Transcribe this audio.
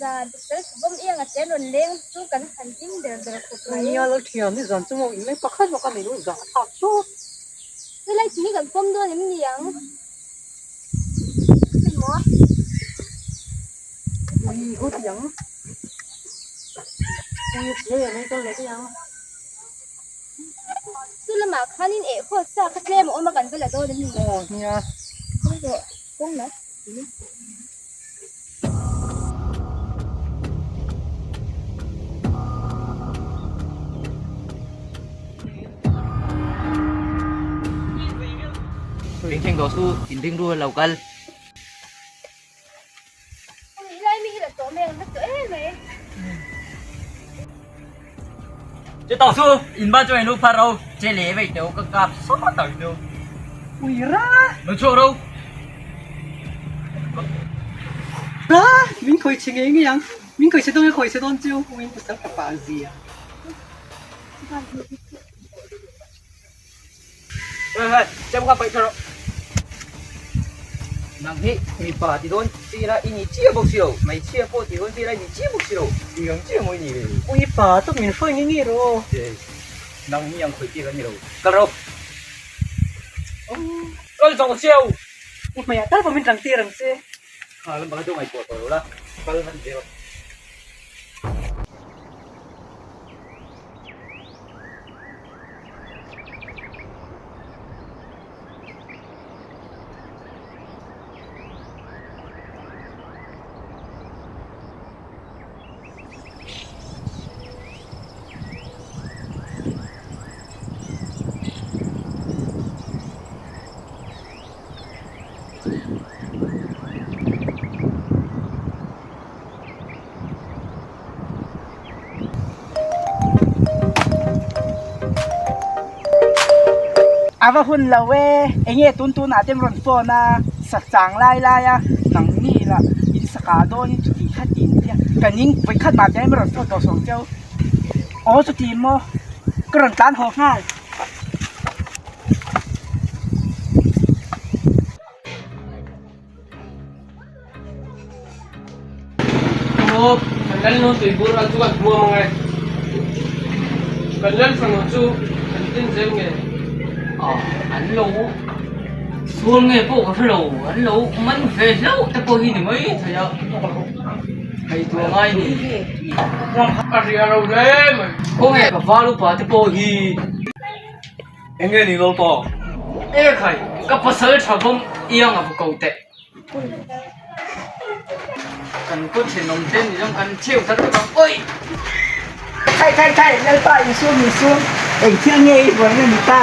Zan pasal thawm iang a chen rawn leng chu kan han hlim ber ber khawp mai. Nia lo thiam ni zan chu maw in mai pakhat bawk a nei lo zah thlak chu. Helai thing hi kan pawm dawn em ni ang? Emaw? Ui ho ti ang. Ui a che mai kal leh daih ang. Chu lamah khanin eh khaw sa kha tlem a awm a kan va la dawn em ni? Aw nia. Kawng rawh kawng la. Beng thleng tawh su in ring ru lo kal. Che tawh su in ban chu eng lu phar ro che leh vei teu ka kap sawt ang chu. Ui ra. Lo chhuak ro. Ra min khawi chhe ngei ngei ang min khawi chhe dawn nge khawi chhe dawn chu ui pasal ka pa zia. Hei hei chem kha paih tha rawh. Nang hi mipa ti dawn chi ila i ni chiah bawk si lo, hmeichhia pawh ti dawn chi ila i ni chiah bawk si lo, eng ang chiah maw i nih le? Ui pa chu min hruai nge nge rawh. Nang hi ang khawih tir a ni lo, kal rawh. Kal chawk chiau. I hmeiah tal pawh min tang tir ang che. Kha lam bang chu ngaihtuah tawh lo la, kal hman ve rawh. A va hun lo e, enge tun tunah te rawn phone a, sa chang lai lai a, nangni la in sa kah dawn in chuti kha ti tia ka ning vawikhat mah te rawn phone tawh sawng cheu aw chuti maw ka rawn tlan haw nghal. Aw, kan lal nu tui bur a chu kan hmuam ang e. Kan lal fanu chu kan tin zel nge? Aw, an lo sual nge pawh ka hre lo, an lo man ve hlauh te pawh hi ni mai thei a, ngaihtuah ngai ni. A ria lo hle mai. Khawnge ka val upa te pawh hi. Enge ni lo tawh? E khai, ka pasal tha vawm iang a va ko teh. Kan khaw thenawm te ni zawng kan cheu thar vek ang, oi! Khai khai khai, Lalpa insum insum, eng thil nge i buaina ni ta?